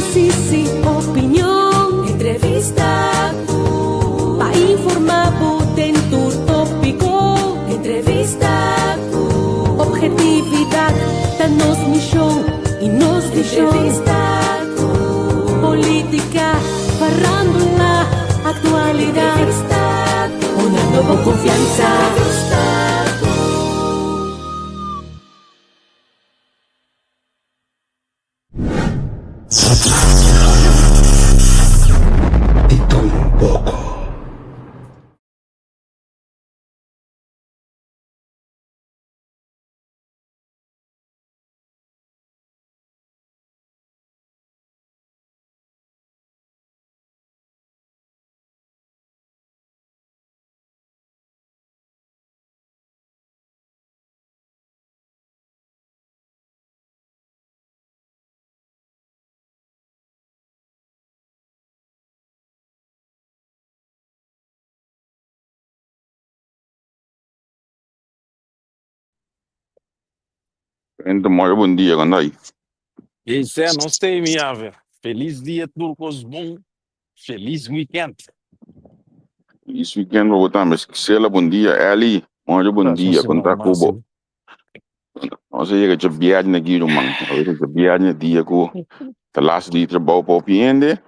Análisis y opinion. Entrevista cu. Pa informa bo den tur topico. Entrevista cu. Objetividad ta nos mision y nos vision. Entrevista cu. Politica, farándula, actualidad. Entrevista cu. Una nuevo confianza. Entrevista cu. Di todo un poco. Ento moyo bon dia con dai. Ei Sè, nos ta mi ave. Felis dia tur kos bon. Felis weekend. Felis weekend pa bo tambe. Sela bon dia. Elly, moyo bon Próximo dia. Con siman ta mas. cubo? Nos a yega djabièrnè aki ruman. Nos a djabièrnè dia ku ta laatste dia di trabou pa hopi hende.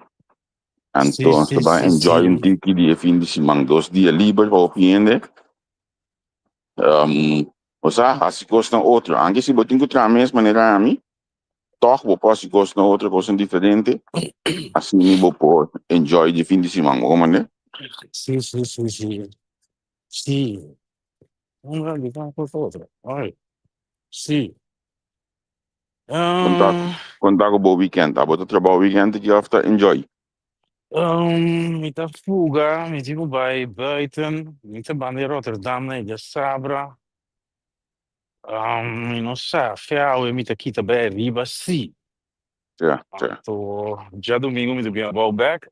Sí, Anto nos sí, ta bai sí, enjoy un sí. tiki di e fin di siman. Dos dia liber pa hopi hende. Um, bo sa, hasi kosnan otro. Anke si bo tin ku traha mes manera ami, tòg bo por hasi kosnan otro, kosnan diferente. Asina bo por enjoy di fin di siman. Bo komprende? Sí, sí, sí, sí. Sí. Un radical por otro. Ay, sí. Konta, Ah, konta ku bo weekend. Abo ta trabou weekend aki òf ta enjoy? Mi ta fuga, mi tin ku bai buiten, mi ta banda di Rotterdam na e sabra. Mi no sa, fe awe mi ta kita bai ariba, sí. Ja, ja. Anto, djadumingu mi ta bin abou bek.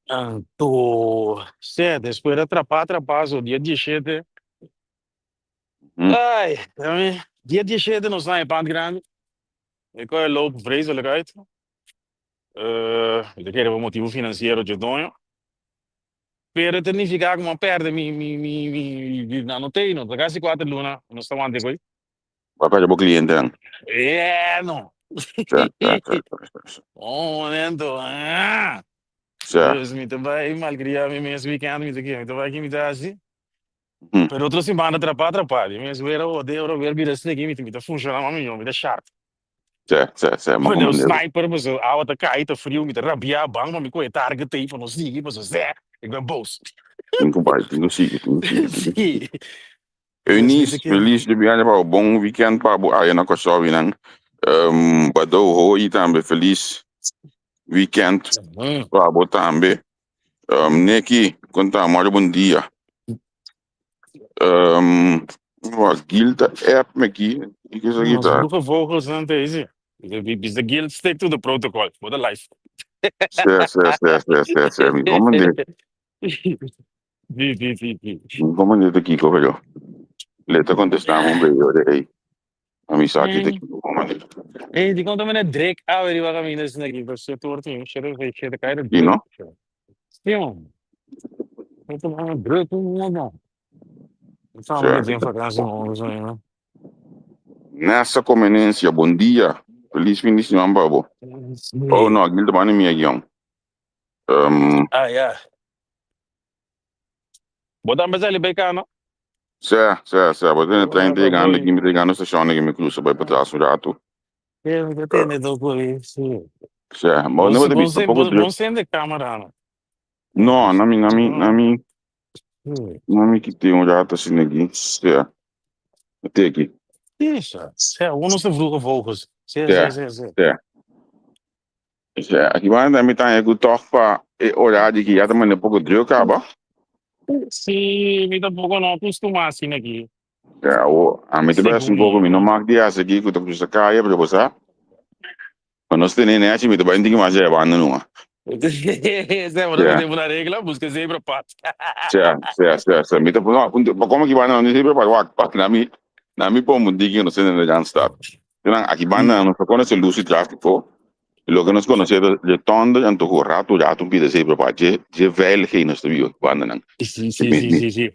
Anto, sè, despues di atrapá, atrapá, so dia dieshete. Ai, ami, dia dieshete nos na e pand grandi. Mi kohe loop vreselijk uit. Mi ta kere pa motibu finansiero dje doño. Pero e ta nifiká ku mi a pèrdè mi, mi, mi, mi, nan no tei, no ta kasi kuater luna nos ta wanta e koi. Bo a pèrdè bo klientenan. Yeah, no. Sè, sè, sè, sè, sè, sè. Un momento. Ah. Sè. Dus mi ta bai malkriá mi mes weekend, mi ta ke, mi ta bai ki mi ta hasi. Pero otro siman ta trapá, trapá. Di mes wera hode, ora wera bira esaki, mi ta, mi ta funshoná mas mihó, mi ta sharp. Sè, sè, sè, m'a Mane un komprendé. sniper, pasobra awa ta kai, ta friu, mi ta rabiá, bang pa mi kohe target ei pa no sigui, pasobra sè, ik ben boos. Tin ku bai, tin ku sigui, tin ku sigui, tin ku sigui. Sí. Dus mi ta Eunice, kere. feliz di biaña pa bo, bon weekend pa bo aya na Kòrsou nan. Badou Hooi tambe, feliz weekend pa bo tambe. Nicky, konta, mòrdu bon dia. Wak, Gil ta app me aki, kiko esaki Nos ta? vroege vogels nan ta ese. Bisa Gil stick to the protocol, bo ta live. Sè, sè, sè, sè, sè, sè, mi komende. Sí, sí, sí, sí. Mi komende ta kiko pero le ta kontestá un beyo de ei. A mi sa ki ta kiko komende. Ey, di kon ta mene drek awe riba kaminda asina aki, pero shete ora tin, shete shete kai de Di drek. no? Sí, man. Shete mene drek un man. Sabe que tin vakantie man, so you know. Nessa Comenencia, bon dia. Feliz fin di siman pa bo. Oh no, Gil ta bani mi agion. Ah, ya. Bo tambe sali bay cana? Sè, sè, sè. Bo tene trein ta yegando aki, mi ta yegando stashon aki, mi crusa bay patras un ratu. Sí, mi ta tende tok por ahí, sí. Sè, bo no ta bisa tampoco druk. Bon sende camera, no? No, na mi, na mi, na mi, na mi kite un ratu asina aki. Sè, te aki. Sí, sè. Sè, uno se vroege vogels. Sè, sè, sè, sè. Sè. Sè, aki banda mi ta haña ku tòg pa e orario ki ya ta manda poko druk kaba. Sí, mi tampoko no kustumá asina aki. Sè, awo, ami ta bes un poko, mi no mak di hasi aki ku ta krusa kaya, pero bo sa, pa nos tene nechi mi ta bai un tiki mas dje banda numa. Sè, bo ta mete bo na regla, buska zebra pad. Sè, sè, sè, sè, mi ta, no, pa komo aki banda no tin zebra pad, wak, wak, na mi, na mi pon un tiki ku nos tene na Randstad. Nan, aki banda nos ta konosé lus di tráfiko. Loke nos konosé ta de tònder anto ku ratu ratu un pida zebra pa dje dje veiligheid nos ta biba bandanan. Sí, sí, sí, sí, sí.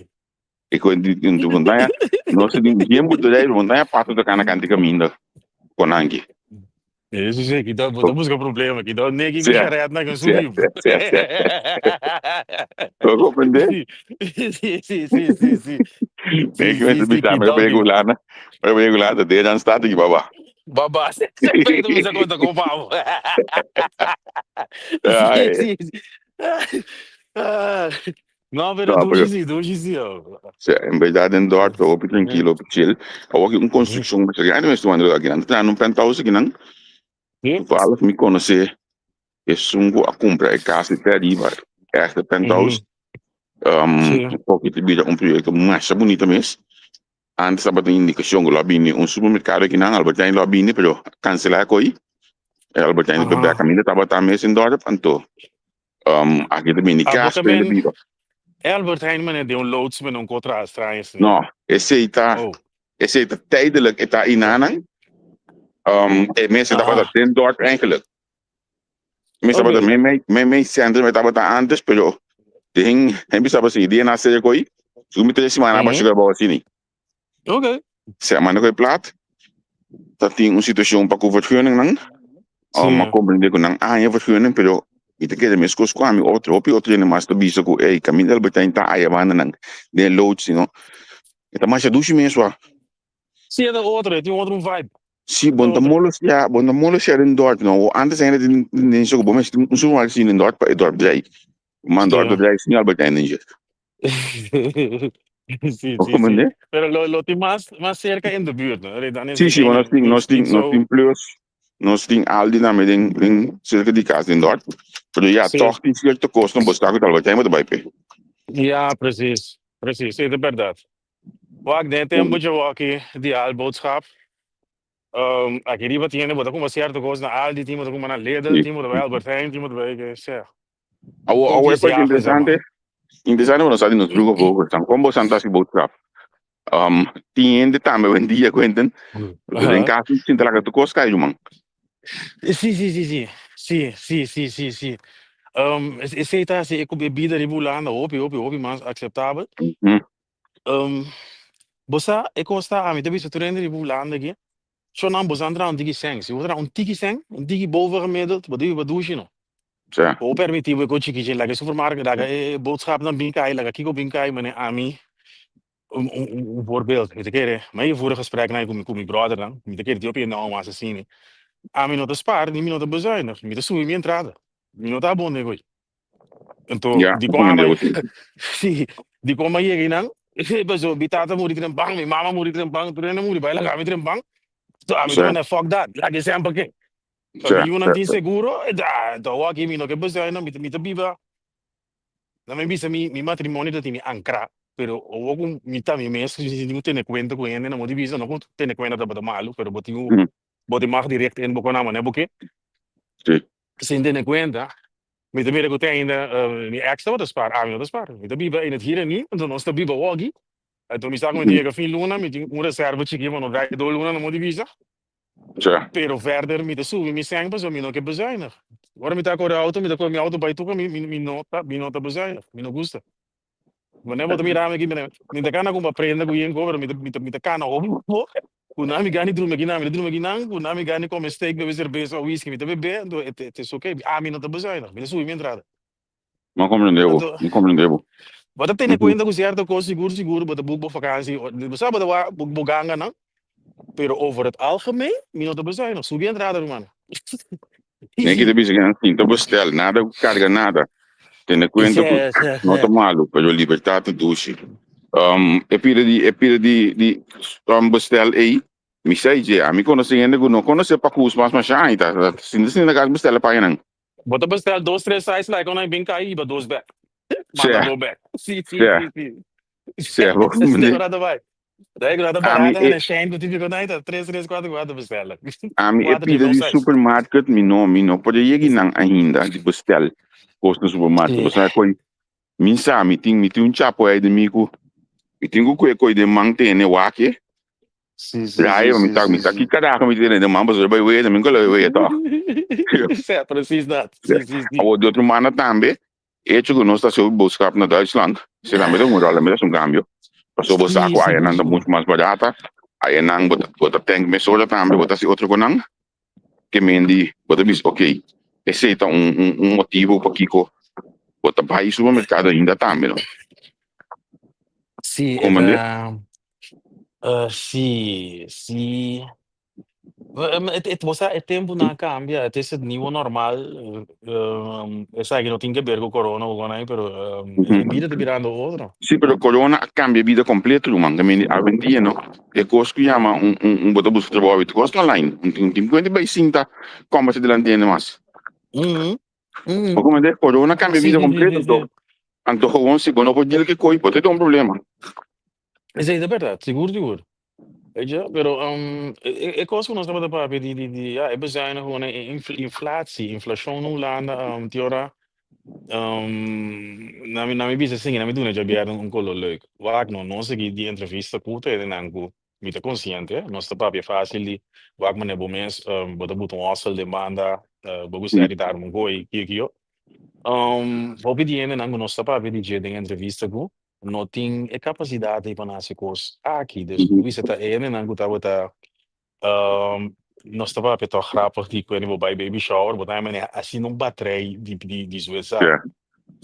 E ku di di montaña nos ta tin bien boerderij montaña pato ta kana kanti kaminda konanki. Eso sí, kita bo ta buska problema, kita neki ku sharet na kan subi. Bo comprende? Sí, sí, sí, sí, sí, sí. Neki mester bisa mi pa Hulanda, pa Hulanda de dan staat ki baba. Baba, sempre tu bisa konta kon pabo. Sí, sí, sí. No, pero No, pero dushi sí, dushi sí. Oh. Sí, en verdad den dorp ta hopi tranquilo, hopi chill. Awor aki un construcción masha grandi mes tumando lugar akinan. Ta trahando un penthouse akinan. Sí. Toevallig mi conoce esun cu a cumpra e cas di te ariba, echte penthouse. Sí. Poki ta bira un proyecto masha bunita mes. Antes tabata un indicacion cu lo a bini un supermercado akinan, Albert Heijn lo a bini, pero a cancela e coi. E Albert Heijn ta bek caminda tabata mes in dorp, anto Aki ta bini Ah, bo kas ta prende men biba. Albert Heijn mane den un loods mane un kotra astraño asina. No, esei ta Oh. esei ta tijdelijk e ta inanan. E mester tabata Aha. den dorp eigenlijk. E mester tabata Oké. mei mei mei mei centrum e tabata antes pero den hen bisa si dia na sere koi su mi tres simana Mhm. ba sugar bou asini. Oké. Se manda ku e plat ta tin un situashon pa ku vergunning nan. Sí. Ma komprende ku nan a haña vergunning pero mi ta kere meskos ku ami otro hopi otro hende mas ta bisa ku ey kaminda Albert Heijn ta aya banda nan den loods you know. E ta masha dushi mes wak. Sí e ta otro e tin otro un vibe. Sí bon ta molostia bon ta molostia den dorp no antes hende tin tendensia ku bo mester tin un supermarket asina den dorp pa e dorp drai. Man dorp ta drai sin Albert Heijn den dje. Sí, Bo sí, sí. comprende? Pero lo, lo tin mas, mas cerca in de buurt, no? Allee, dan is Sí, het sí, maar nos geen, tin, niet, nos tin, niet nos zo... tin plus, nos tin Aldi tambe den, den cerca di cas den dorp. Pero ja, Sí. toch tin cierto cosnan bo sa cu tal bo tin bo ta bai pe. Ja, precies. Precies, sí, de verdad. Wak, den tempo dje waki di al boodschap. Aki riba tin hende bo ta cumpra cierto cos na Aldi, tin bo ta cumpra na Lidl, Sí. tin bo ta bai Albert Heijn, tin bo ta bai ke sea. Awo, Kon awo e kies parti jagen, zeg maar. interesante, interesante bo sa di nos vroege vogels dan. Kon bo san ta hasi boodschap? Tin hende tambe hoy en dia, Quentin, ku den Aha. kas sinta laga tur kos kai, ruman. Sí, sí, sí, sí. Sí, sí, sí, sí, sí. Esei ta hasi e ku bebida riba Hulanda hopi, hopi, hopi mas akseptabel. Bo sa e kos ta, ami ta bisa tur hende riba Hulanda aki, so nan bo sa traha un tiki sèn. Si bo traha un tiki sèn, un tiki bovengemiddeld, bo ta biba dushi no. Sa. Bo permití bo e kos chikichin, laga e supermarket, laga e boodschapnan bin kai, laga kiko bin kai, mane ami un un voorbeeld, mi ta kere, mi a voer gespreknan ku mi ku mi brothernan, mi ta kere tin hopi hende mas asina, ami no ta spaar ni mi no ta bezuinig, mi ta subi mi entrada, mi no ta abonde koe. Anto, Ya, di mi kon comprende ami bo si. sí, di kon mi a yega einan, pasobra mi tata muri trempan, mi mama muri trempan, tur hende muri, bai laga mi trempan, so ami ta Sa, manda fuck that, laga e semper ke. Pa mi sa, yunan sa, tin sa. seguro, anto awor aki mi no ke bezuinig, mi ta mi ta biba Na mi bisa mi mi matrimonio ta tene ankrá, pero awor ku mi ta mi mes mi tin ku tene kuenta ku hende, na mo di bisa no ku tene kuenta tabata malu, pero bo tin ku bo tin mag direct en bo kona manera bo ke. Sí. Sin tene kuenta, mi ta mira ku te ainda mi ex tabata spar, ami no ta spar. Mi ta biba in het hier en nu, anto nos ta biba awor aki. Anto mi sa ku mi ta yega fin luna, mi tin un reserva chikí pa no drai dos luna na mo di bisa. Ja. Pero verder mi ta subi mi sèn pasobra mi no ke bezuinig. Ora mi ta kore auto mi ta kore mi auto bai tuka mi mi no ta mi no ta bezuinig, mi no gusta. Wanneer bo ta mira mi aki mi mi ta kana kuma prenda ku yen ko pero mi ta mi ta mi ta kana hopi bo ku nan mi gani drumi akinan mi ta drumi akinan ku nan mi gani kome steak bebe serbesa o whisky mi ta bebe anto e te es oke ami no ta bezuinig mi ta subi mi entrada. Mi a comprende bo, Anto mi a comprende bo. bo ta tene kuenta ku sierto kos sigur sigur bo ta boek bo vakansi bo sa bo ta wak bo ganganan Pero over het algemeen, mi no ta bezuinig. Subi entrada, ruman. Nen ki ta bisa ki nan sinta bestel, nada ku karga nada. Tene kuenta ku no ta malu, pero libertad ta dushi. E pida di e pida di di bestel ei, mi sa dje, ami konosé hende ku no konosé pakus mas masha aña, ta sinta sinta na kas bestel e paña nan. Bo ta bestel dos tres size like ona bin kai hiba dos bek. Manda Sea, do bek. Sí, sí, sea, sí, sí. sea, bo Este ora ta bai. Dai ora ta Ami barata e na Shein ku típiko nai ta tres tres kuater kuater bestela. Ami e Kuater di pida no di size. supermarket mi no mi no por a yegi nan ainda di bestel kos na supermarket. Sí. Pasobra koi mi sa mi tin mi tin un chapo ei den mi ku mi tin ku kue koi den man tene wak e. Sí, sí, Draai, sí, mi sí, ta, mi sí, ta sí. ki carajo mi tiene de man, pasobra bai wea, mi nunca lo wea toch. Sí, precies dat. Sí, sí, sí. Awor di otro banda tambe, hecho ku nos ta haci boodschap na Duitsland, esei tambe ta un rol, tambe ta un cambio. Pasobra bo sa Sí, ku sigur, ayanan ta sigur. mucho mas barata, ayanan bo ta, bo ta tank mesora tambe, bo ta haci otro ku nan, ke men di bo ta bisa ok, esei ta un, un, un motibo pakiko bo ta bai supermercado ainda tambe, no? Sí, e Comprende? ta, sí, sí. Bo sa e tempunan a cambia, het is het nieuwe normal. Esaki no tin ke ber ku corona o con pero e bida ta birando otro. Sí, pero corona a cambia e bida completo, ruman. Ta mende awendia no, e cos cu yama un un un bo ta busca trabou awe, tur cos ta online. Un tin un tin cuenta bay sinta combersa dilanti hende mas. Bo comprende? Corona cambia e bida completo, anto anto gewoon si bo no por deal cu e coy, bo ta tin un problema. Esei ta berdad, sigur sigur. Weet je, pero e e kos ku nos tabata papia di di di ya e bezuinigen e inflatie, inflashon na Hulanda tin ora na mi na mi bisa esei na mi duna djabièrnè un kolo leuk. Wak no, nos aki di entrevista ku ta hendenan ku mi ta konsiente, nos ta papia fásil di wak manera bo mes bo ta buta un hòstel den banda, bo gusta di ta arma un koi, kio kio. Hopi di hendenan ku nos ta papia di dje den entrevista ku no tin e kapasidat ei pa nan hasi kos aki. Dus bo bisa ta e hendenan ku tabata nos ta papia tòg grapig di kuende bo bai baby shower bo ta haña manera asina un batrei di di di Zwitser. Ja,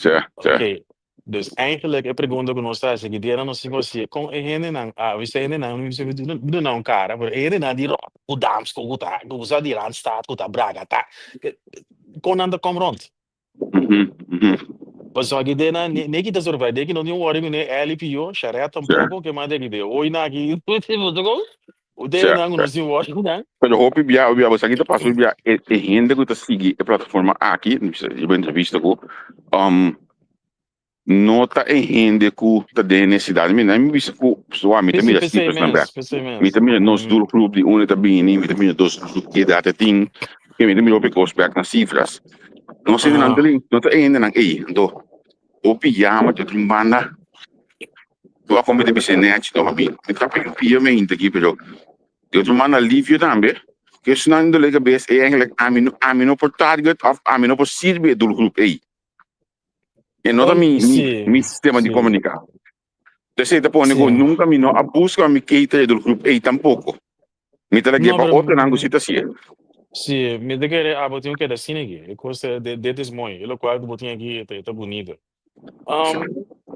ja, ja. Oké, dus eigenlijk e pregunta ku nos ta hasi aki dia nos tin ku hasi kon e hendenan a bisa e hendenan mi bisa mi duna un kara pero e hendenan di Rotterdamsko ku ta ku sa di Randstad ku ta braga ta kon nan ta kom rond? Pasobra aki den nan ne ki ta survive, den ki no tin worry ku ne Ellie pio, Sharet tampoco, ke mas den ki den hoy na aki den nan ku no tin worry ku nan. Pero hopi bia, hopi bia, bo sa ki ta pasa hopi bia, e e hende ku ta sigui e plataforma aki, mi bisa riba entrevista ku, No ta e hende ku ta den e nesidat. Mi mi bisa ku sua mi ta mira sifrasnan bek. Mi ta mira nos doelgroep di unda ta bini, mi ta mira nos doelgroep ki edat e tin, i mi ta mira hopi kos bek na sifras. Nos hendenan ta no ta e hendenan ei. Anto hopi yama di otro banda ku a komete bisa nèchi no mi ta papia pia mi ainda aki pero di otro banda alivio tambe ku esnan dole kabes ei eigenlijk ami no ami no por target òf ami no por sirbi e doelgroep ei. E no ta mi, mi, mi sistema di komuniká. Entonces e ta pone ku nunka mi no a buska mi cater e doelgroep ei tampoko. Mi ta lag'é pa otronan ku si ta hasié. Sí, mi ta kere abo tin ku keda asina aki. E kos ta, dit is mooi. E lokual ku bo tin aki e ta bunito.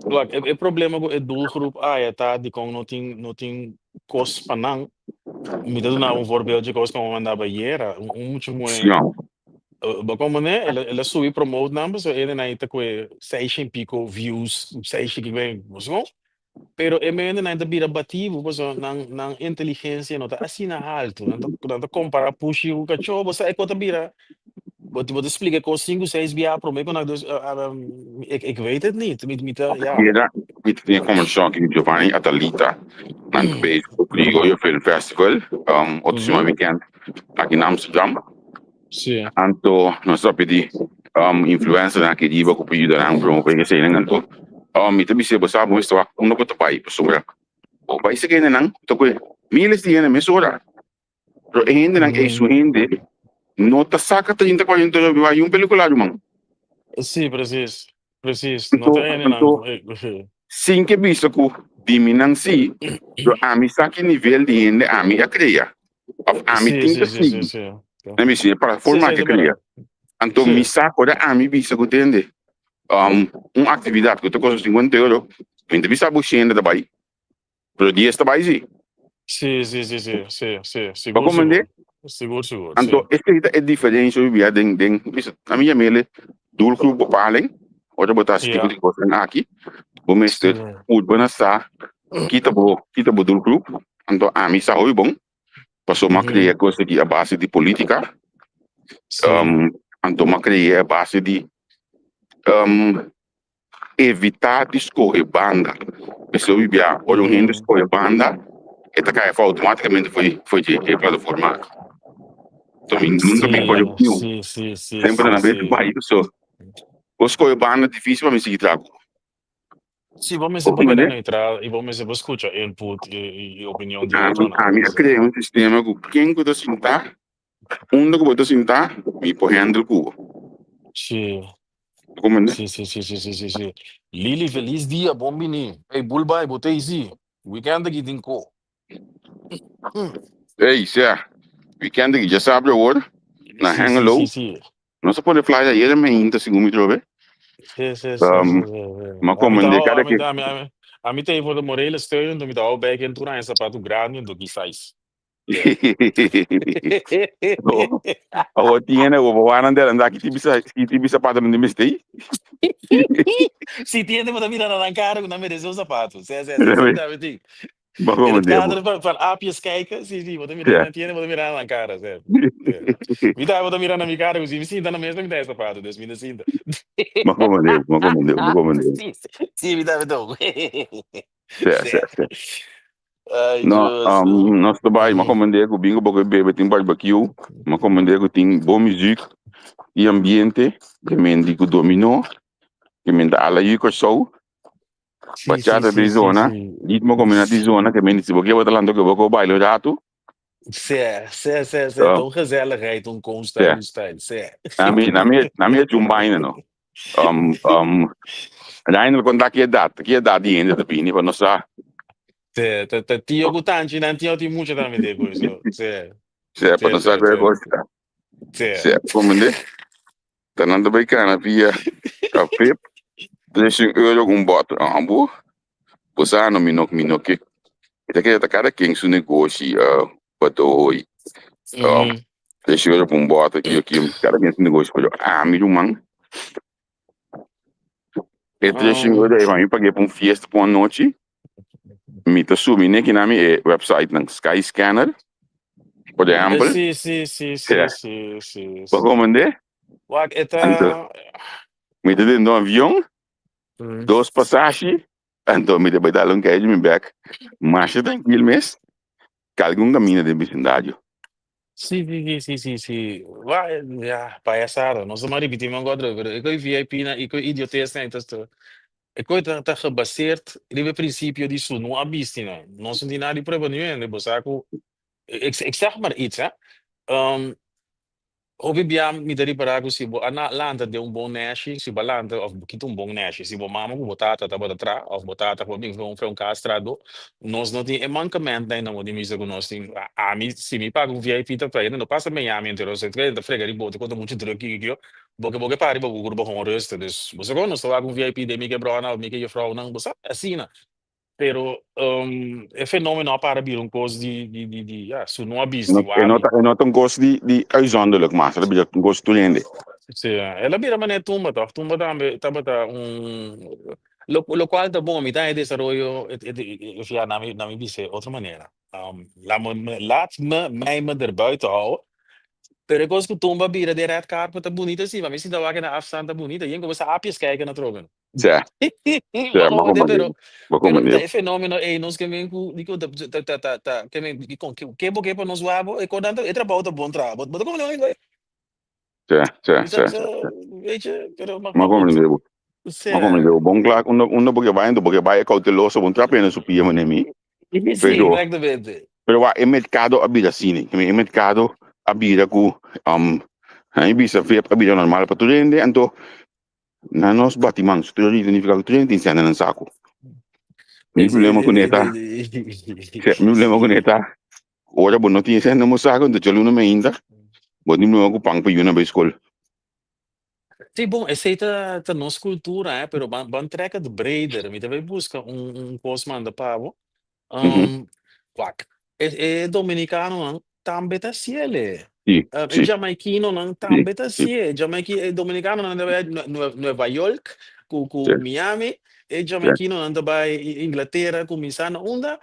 Wak, e problema ku e doelgroep aya ta dikon no tin no tin kos pa nan. Mi ta duna un voorbeeldje kos ku mi a manda bayera. Un mucha muhé Bo como ne, el el a subi promote nan pasobra e hendenan ta kue seis en pico views, seis en pico, bo sa kon? Pero e hendenan ta bira batibu pasobra nan nan inteligencia no ta asina haltu, nan ta nan ta compara pushi ku kachó, bo sa e kos ta bira, bo bo ta splika e kos sinku seis bia prome ku nan dus ik ik weet het niet, mi mi ta ya. Mira, mi ta tin e conversacion aki ku Giovanni Atalita, nan ta bezig ku Criollo Film Festival, otro siman weekend aki na Amsterdam. Sí. Anto nos a pidi um, influencernan aki riba ku por yuda nan promove eseinan. Anto um, mi ta bis'é bo sa bo mester wak unda bo ta bai pasobra bo bai sega hendenan ta kohe miles di hende mesora. Pero e hendenan ei su hende no ta saka 30, 40 euro pa bai un pelikula ruman. Sí, precies. Precies. No Anto, ta hendenan anto sin ke bisa ku di mi nan sí, pero ami sa ki nivel di hende ami a krea. Of ami Sí, tin sí, ta sí, sí, sigui. sí. Na mi si, para Sí, forma sí, ke ta krea. berdad. Anto mi Sí. sa ora ami bisa ku tende um, un aktividat ku ta kosta 50 euro, mi ta bisa bo shenda ta bai, pero dies ta bai sí. Sí, sí, sí, sí, sí, sí, Bo sigur, komprendé? sigur. Sigur, sigur, Anto sí. esei ta e diferensha hopi bia den den bisa ami yam'el doelgroep bepaling. Ora bo ta hasi tipo Ja. di kosnan aki, bo mester Sí. purba na sa kita bo kita bo doelgroep. Anto ami sa hopi bon, pasobra mi a krea Mhm. kos aki a base di politica. Sí. Um, anto mi a krea a base di um, evitá di skohe banda. Mester hopi bia ora un hende skohe banda e ta kai afó outomátikamente fo'i fo'i dje e plataforma aki. So mi nunka mi kohe opinion. Sí, sí, sí, Semper sí, na bes sí. bai so bo skohe banda difísil pa mi sigui traha ku bo. Sí, bo mester por keda neutral i bo mester por skucha input i opinion di otronan. Ami a krea un sistema ku ken ku ta sintá, unda ku bo ta sintá, mi por handle ku bo. Sí. Bo komprendé? Sí, sí, sí, sí, sí, sí, sí. Lili, felis dia, bon bini. Ey, Bulbai, bo ta ei sí? Weekend aki tin ko. Ey, sea, weekend aki djasabra awor, na Sí, sí, Hengelo. sí, sí. Nos a pone flyer ayer mainta segun mi trobe. Sí, sí, sí, sí, sí, sí. M'a Ami ta komendé hou, kada ami ke. ta, ami, ami, ami ta ei for de morele steun, enton mi ta hou bij ken tur aña sapatu grandi, enton ki size. Oh, awor tin hende bo bo wak nan delantá ki tipo sa ki tipo sapato nan tin mester. Si tin hende bo ta mira na nan kara ku nan merese un sapato. Sí, sí, sí, sí, tambe tin. Bo In het komendé bo. kader van, van aapjes kijken, sí, sí, bo ta mira, Ja. tin hende bo ta mira na nan kara, sí. Sí. Mi tambe bo ta mira na mi kara ku si mi sinta na mesa mi ta e sapato, dus mi ta sinta. Bo komendé bo, bo komendé bo, bo komendé bo. Sí, sí, sí, mi tambe tok. Sí, Sí. sí, sí. Ay, No, Dios. nos ta bai, m'a komendé ku bingo bo ke bebe tin barbecue, m'a komendé ku tin bon muziek i ambiente, ke men di ku dominó, ke men ta ala yu Kòrsou, Sí, sí, bachata sí, di sí, zona, sí. ritmo kombiná di zona, ke men di si bo ke bo ta lanta ke bo ke bo baila un ratu. Sí, sí, sí, sí. Ta un gezelligheid, un kon Sí. style, un style, sí. Na mi, na mi, na mi hecho un baina no. Reiner konta ki edat, ki edat di hende ta bini pa nos sa. Sí, ta, ta tio ku tanchi nan tio tin mucha tambe de ku eso. Sí. Sí, pa Sí, nos sa sí, ku e sí. kos ta. Sí. Sí, komende. Ta nan ta bai kana via kafé, 3 euro ku un bòter. Ah, bo, bo sa no mi no mi no ke. Mi ta kere ta kada ken su negoshi pa dooi. 3 euro pa un bòter, kio kio, kada ken su negoshi. Pero ami ruman, e 3 euro ei pa mi pag'é pa un fiesta pa un anochi, mi ta subi neki na mi e website nan Skyscanner, por ehempel. Sí, sí, sí, sí, sí, sí, Bo sí. komprendé? Wak, e ta. Anto, mi ta den un avion, dos pasashi, anto mi ta bai dal un kechi mi bek masha trankil mes, kalke un kaminda den bisindario. Sí, sí, sí, sí, sí, sí. Wa, ya, payasada. Nos ta mas ripití man ku otro, pero e koe VIP nan, e koe idiotez nan, entonces e koe ta ta gebaseerd riba e principio di su no a bisti nan. Nos no tin nada di prueba niun hende, bo sa ku, ik, ik zeg maar iets hè. Hopi bia mi ta ripará ku si bo a na lanta den un bon nèshi, si bo a lanta òf bo kita un bon nèshi, si bo mama ku bo tata tabata tra òf bo tata ku bo bin for un kas trahadó, nos no tin e mankamentnan ei nan bo tin bisa ku nos tin. Ami si mi paga un VIP ta traha, no pasa Miami entero, so ta frega riba bote ku ta muchu drùk kiko kiko, bo ke bo ke para riba bo kurpa kon rùstig. Dus bo sa kon nos ta wak un VIP den mi ke brònan òf mi ke jufrounan, bo sa asina. Pero e fenomeno a para bira un kos di, di, di, di, ja, su no a bisti, E no wabi. ta, e no ta un kos di, di uitzonderlijk mas, el a bira un kos tur hende. Sí, el a bira manera tumba tòg. Tumba tambe tabata un, lo, lokual ta bon, mi ta e desaroyo, e, e, e, ja, na mi, na mi bis'é otro manera. Laat me, laat me mij me erbuiten houden. Pero e kos ku tumba bira den red carpet ta bunita si, ma mi sinta wak na afstand ta bunita. Yen ku bo sa apies kijken na trobe. Sè, sè, Bo ma komprende, komprende, pero bo pero komprende. ta e fenomeno ei nos ke men ku di ku ta ta ta ta ta ke men di kon ke ke bo ke pa nos wak e konan ta e trabou ta bon traha. Bo bo ta komprende oi? Sè, sè, Mi sa sè, sa sè. weet je, pero ma Ma ma goed. komprende bo. Sè. Ma komprende bo. Bon kla unda unda bo ke bai, unda bo ke bai e kouteloso, bo no trapia na su pia manera mi. Sí, Pero exactamente. pero wak e merkado a bira asina, e merkado a bira ku um a mi bisa vep a bira normal pa tur hende, anto Na nos bati man, su tur significa ku tur hende tin sende nan saku. Mi problema ku ne ta, mi problema ku ne ta, ora bo no tin sende na bo saku, anto djaluna mainta bo tin problema ku pan pa yuna bai skol. Sí, bon, esei ta ta nos kultura, eh, pero ban ban trek het breder. Mi ta bai buska un un kos manda pa bo. Wak, e e dominikanonan tambe ta hasiel e. Sí, E sí. jamaikinonan tambe ta hasié. Jamaiki e dominikanonan ta bai Nueva York ku ku Miami, e jamaikinonan ta bai Inglatera kuminsá na unda.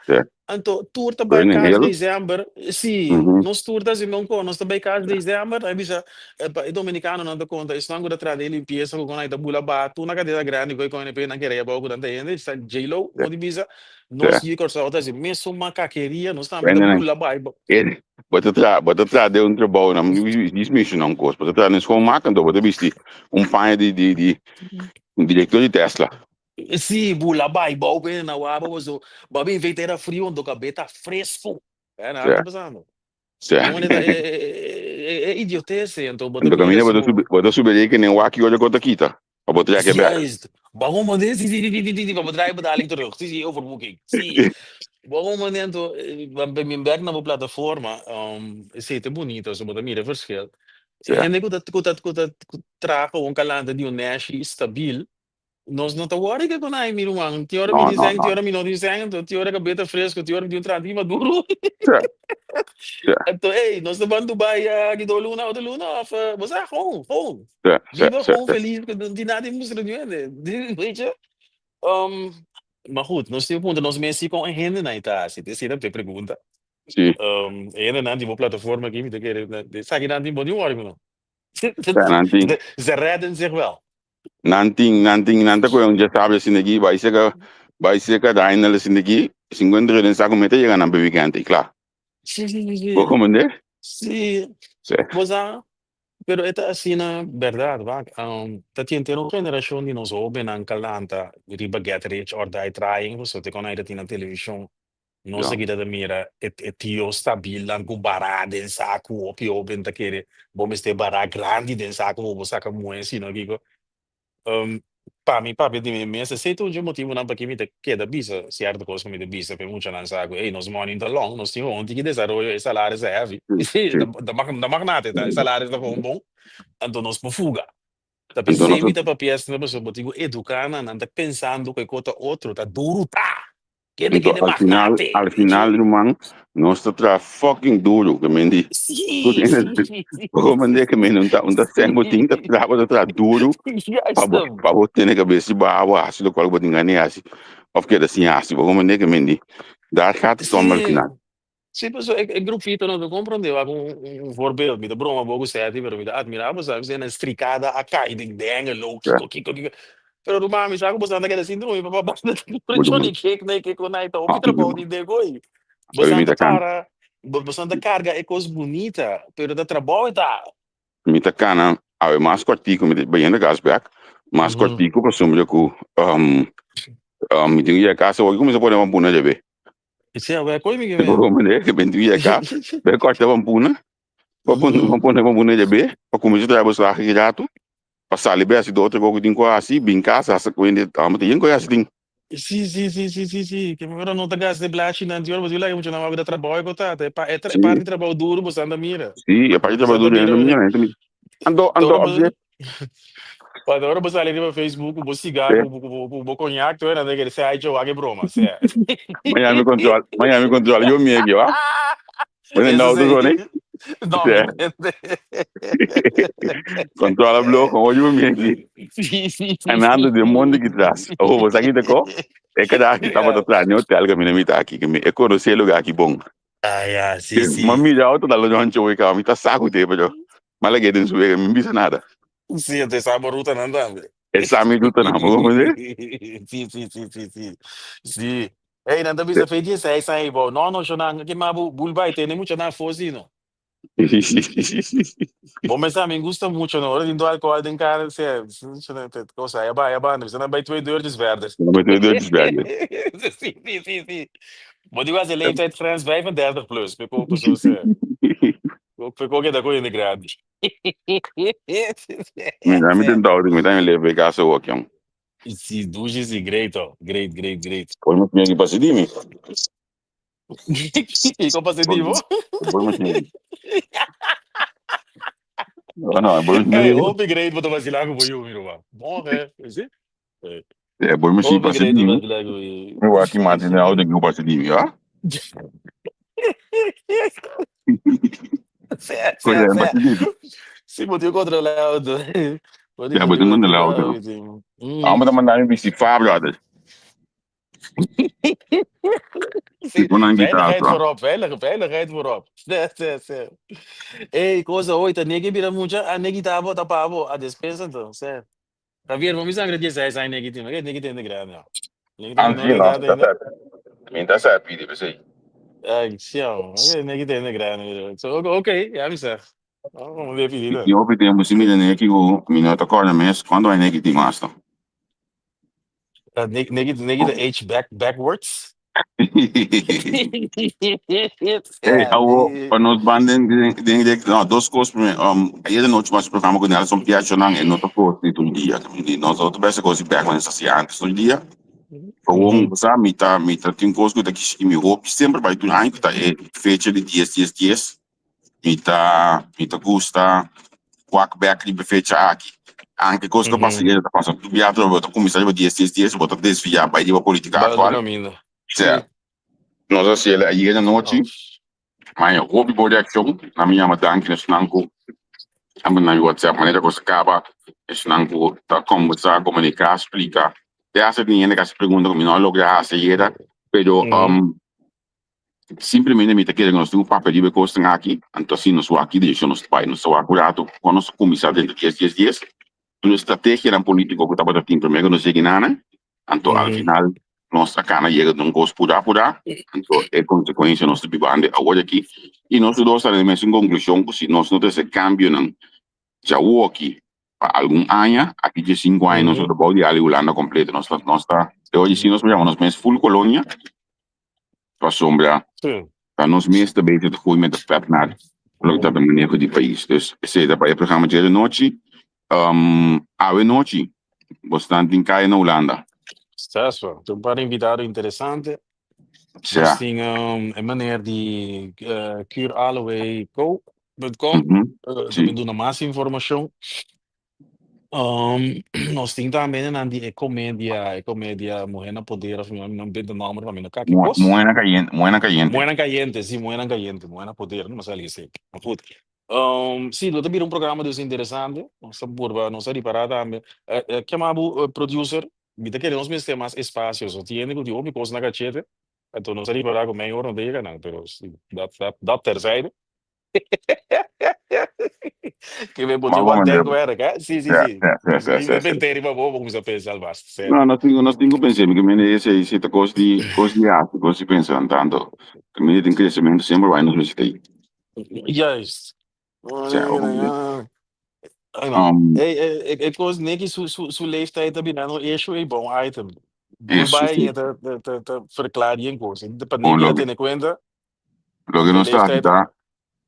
Anto tur ta bai kas desèmber, sí, nos tur ta hasi mon kos, nos ta bai kas desèmber, a bisa e dominikanonan ta konta esnan ku ta traha den limpiesa ku kon nan ta bula batu na kadena grandi ku e kon nan kere abou ku nan ta hende, sa J-Lo, mo di bisa. Nos yu Kòrsou ta hasi mesun makakeria, nos tambe ta bula bai. Bo ta traha, bo ta traha den un trabou, nan mi menshoná un kos, bo ta traha den schoonmaak, anto bo ta bisti un paña di di di un direktor di Tesla. Sí, bula bai bou bene na waba boso. Bo a bin vei tera frio anto kabé ta fresco. Eh, na ta pasando. Sí. Bon, e, e, e idiotez ei, anto bo ta Anto mira kaminda si bo ta bo subi, bo ta subi rekenen wak ora ku ta kita. Pa bo trek e bek. Juist. Waarom wanneer? Sí, sí, sí, sí, sí, sí, pa bo draai betaling terug. Sí, sí, overboeking. Sí. Waarom wanneer anto, bij mi bek na bo plataforma, um, esei ta bunito, so bo ta mira e verschil. Sí. Hende ku ta ku ta ku ta ku traha un kalanta di un neshi stabil, nos no ta worry ke kon ai mi ruman. Tin ora mi No, tin no, sèn, no. tin ora mi no tin sèn, anto tin ora kabes ta fresco, tin ora mi tin un traha di maduro. Sí, sí, Anto, ey, nos ta ban Dubai aki do luna, otro luna, of bo sa, gewoon, gewoon. sí, sí, Biba sí, gewoon sí. feliz, ku no tin nada di mustra di hende. Weet je? Um, maar goed, nos tin puntra nos mes si kon e hendenan ei ta hasi. Esei ta e pregunta. Sí. Um, e hendenan di bo plataforma aki, mi ta kere, esakinan tin bo tin worry ku nan. Sí, nan tin. Ze redden zich wel. Nan tin, nan tin, nan ta kohe un djasabra asina aki, bai seka, bai seka Dainel asina aki, sinkuenta ora den saku meta yega nan pa weekend i kla. Sí, sí, sí, sí. Bo komprende? Sí. Sí. Bo sa, pero e ta asina berdad, wak. Ta tin henter un generashon di nos hobennan ka lanta riba get rich or die trying, pasobra te kon nan ta tin na televishon. Nos Ja. aki ta ta mira e e tio stabilnan ku bará den saku, hopi hoben ta kere bo mester bará grandi den saku pa bo saka muhé sino kiko. Pa mi papia di mi mes, esei ta un dje motibunan p'aki mi ta keda bisa sierto kos ku mi ta bisa pa e muchanan sa ku ey nos money no ta long, nos tin un tiki desaroyo, e salaris ta heavy, Sí, sí. ta mag nada ta, e salaris ta gewoon bon, anto nos por fuga. Ta Anto p'esei nos mi ta papia asina pasobra bo tin ku eduká nan, nan ta pensando ku e kos ta otro, ta duru ta! Kende Anto kende al final, magnate, al weet final je? ruman, nos ta traha fucking duro, ke men di. Sí, sí, sí, sí, Bo mende ke men un ta un ta sèn bo tin ta traha bo ta traha duro Juist pa bo hem. pa bo tene kabes riba awa hasi lokual ku bo tin gana di hasi òf keda sin hasi. Bo mende ke men di daar gaat het om al Sí. final. Sí, paso e, e grupito no ta comprende wak un, un, un voorbeeld. Mi ta broma bo ku Seti, pero mi ta admira bo sabi na strikada a kai den Dengelo, Ja. kiko, kiko, kiko. Pero ruman, mi sa ku bosan ta keda sin drumi, papá, basta Bo Johnny Cake na kiko na ita hopi Ah, trabou di degoi. Oye, Bosan mi ta ta kan para, bo- bosan ta karga e kos bunita, pero ta trabou e ta. mi ta kana awe mas kòrtiku, mi ta bayendo gas bèk, mas Mhm. kòrtiku pasobra ku um, um, mi tin ku yega kas awor, kuminsá pone pampuna djabe. Sí, a ver, koi mi ke Bo mende ke ben tu yega, be kòrta pampuna, pa pone pa pone pampuna djabe, pa kuminsá traha beslag ki ratu, pa sali be hasi otro kos ku tin ku hasi, bin kas hasi ku hende, amo ta yen ku hasi tin. Sí, sí, sí, sí, sí, sí. Ke ora no ta gasta e blachi nan di ora, bo laga mucha nan wak da trabou e ta, e pa e Sí, parti trabou duro bo anda mira. sí, e parti Bo trabou anda duro mira, hende mira, hende mira. Anto, anto ora op bo zich, Cuando ora bo sali riba Facebook ku bo siga sí, ku ku ku bo cognac to nan ta kere sê ai cho wak e broma, sê. Miami control, Miami control, yo mi egi, wa? Bo Eso auto sí. zo, ne? No, Sí. mi mente. Controla blog, como yo mi egi. Sí, sí, sí, Anando sí. de monde ki tras. Oh, bo sa ki te ko? E kada aki tabata Ja. tras ni hotel ka mi ta aki, que mi e conoce lugar aki bon. Ah, ja, sí, Ma sí. mira auto dalo John Choy ka, mi ta saku te, pero ma lag'é den su wega, mi bisa nada. Sí, entonces sa bo ruta nan tambe. E sa mi ruta nan, bo comprende? Sí, sí, sí, sí, sí. Sí. Hey, nan ta bisa fe 16 aña y bo. No, no, shonan, ke ma bo bul bai tene mucha nan afó sí, no. Bo mester mi gusta mucho, no. Ora tin tu alcohol den cara, sea, shonan, te cosa, ya ba, ya ba, nan bai twee deurtjes verder. Nan bai twee deurtjes verder. Sí, sí, sí, sí. Bo di was e leeftijd grens 35 plus, pe kopo so, sea. Pe koke ta koe in de grandi. Mi mi ten dou, mi ta leve casa ook, jong. Sí, douche sí, great, oh. Great, great, great. Hoy mo tinha que passar de mim. Kiko pasa di bo? Boy mo tinha. No, no, boy mo Hey, tinha. hopi great bo ta vacilá ku bo yu, mi ruman. Bon, hè? Is it? Hey. Eh, boy mo si Hopi pasa great di bo mi. vacilá ku yu. Mi waki mati na auto que pasa di mi, ah? Sê, Coisa sê, é sê. pasa di mi. Sí, bo tin controla auto. Bo tin Ja, bo tin controla controla auto. auto. Ah, maar dan mandar mi bici fa, brother. Sí, Tipo nan guitarra. veiligheid voorop, veilig, veiligheid voorop. Sê, sê, sê. Ey, cosa hoy, ta negi bira mucha, a negi tabo, ta pabo, a despensa to, sê. Javier, bo mi sangre 16 aña negi tin, negi negi tin grande. no. Negi tin no Anzi, no, edad mi ta ainda. sa. Mi ta sa pidi, pesei. Ay, siao, negi tin grande. So, okay, ja, mi sa. Oh, mi pidi Tin hopi tempo sin mira neki ku mi no ta kòrda mes kuantu aña neki tin mas to. Negi negi ta age back backwards. Hey, awo, pa nos ban den, den, den direct, no, dos cos primero. Ayer de noche mas programa con Nelson Piacho nan, e no ta cos di tur dia. Nos no ta besta cos di back wanneer sa hacía antes tur dia. Gewoon, sa, mi ta, mi ta tin cos cu ta kishiki mi hopi semper bai tur aña cu ta e fecha di dies dies dies. Mi ta, mi ta gusta wak bek riba e fecha aki. Anke kos ku a pasa ayera ta pasa tur biaha bo ta kuminsá riba dies dies dies bo ta desviá bai riba polítika Bai otro aktual. kaminda. Sea, nos a hasiel ayera anochi, maña hopi bon reakshon. Nan mi yama danki na esnan ku a manda mi whatsapp manera kos a kaba, esnan ku ta kombersá, komuniká, splika. Te hasta tin hende ku a hasi pregunta ku mi no a logra hasi ayera, pero Simplemente mi ta kere ku nos tin un papia riba e kosnan aki, anto asina nos wak ki direkshon nos ta bai. Nos ta wak un ratu kon nos ta kuminsá dentro dies dies dies, tur e strategianan polítiko ku tabata tin promé ku nos yega inana, anto al final nos a kana yega den un kos purá purá, anto e konsekuensia nos ta bibando awor aki. I nos tur dos ta den e mesun konklushon ku si nos no trese kambionan djawoki pa algun aña, aki dje sinku aña nos ta bou di ali Hulanda kompleto, nos ta nos ta te oye si nos por yama nos mes full kolonia, pasobra ta nos mes ta bezig ta gooi met de pet nat loke ta maneho di pais. Dus esei ta pa e programa dje de nochi. Awe nochi bosnan tin kaya na Hulanda. Seswa, tin un par invitado interesante. Nos tin e meneer di CureAloeCo. Com, ta bin duna mas informacion. Nos tin tambe nan di e comedia, e comedia Mujer na Poder of mi no benta nomber pa mi no kaki kos. Mujer Cayente, Mujer Cayente. Mujer Cayente, si, Mujer Cayente, Mujer na Poder, no me sali esey. Maar goed. Si, lo ta bira un programa dus interesante. Nos ta purba, nos a ripara tambe. Kema bo producer, mi ta kere nos mester mas espacio, so tin hende ku tin hopi kos na kachete, anto nos a ripara ku mei ora no ta yega nan, pero si, dat, dat, dat terzijde. Que me botou Mas wat bom, denkwerk, hè? Sí, sí, Ja, sí. ja, ja, ja, Mi ja, ja. pensé riba bo, bo kuminsá pensa alvast. Serio. No, nos tin ku pensa, mi ke mende esei si ta kos di kos di hasi, kos di pensa tanto. Kaminda tin kresementu semper bai nos mester ta ei. Juist. Sea, o Ja. Ay, no. Hey, e, e kos Nicky su, su, su leeftijd ta birando issue ei bon item. Boer Eso bai sí. e ta, ta, ta, ta verklaar die kos. Pa Bon, Nicky a loke, tene cuenta. loke nos ta hasi ta,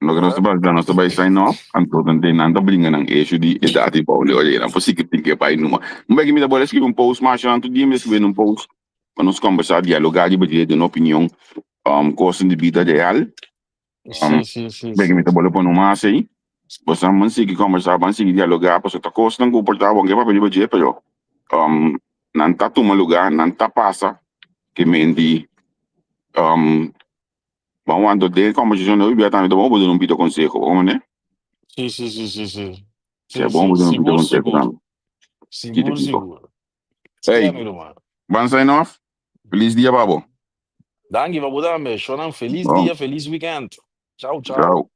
loke nos ta bai hasi ta, nos ta bai sign off, anto nan den nan ta bringa nan issue di edat di bou leo nan por sigui tin ke bai numa. Un beki mi ta bole skribi un post masha nan tur dia mi ta skribi un post pa nos kombersá, dialogá riba dje, duna opinion, kosnan di bida real. Sí, sí, sí, Beki sí. mi ta bole pone un mas ei. Bosan ban sigui kombersá, ban sigui dialogá, pasobra ta kosnan ku por ta bon ke papia riba dje, pero nan ta tuma lugá, nan ta pasa ke men di ban wanta den e kombersashon hopi bia tambe ta bon bo duna un pito konseho, bo komprende? Sí, sí, sí, sí, sí. Sea Sí, bon bo sí, duna un pito sigur, konseho sigur. tambe. Kiko Sigur, kiko. sigur. Sí, Ey, mi ruman. ban sign off. Feliz dia pa bo. Danki pa bo tambe. Shownan feliz Bon. dia, feliz weekend. Chao, chao. Chao.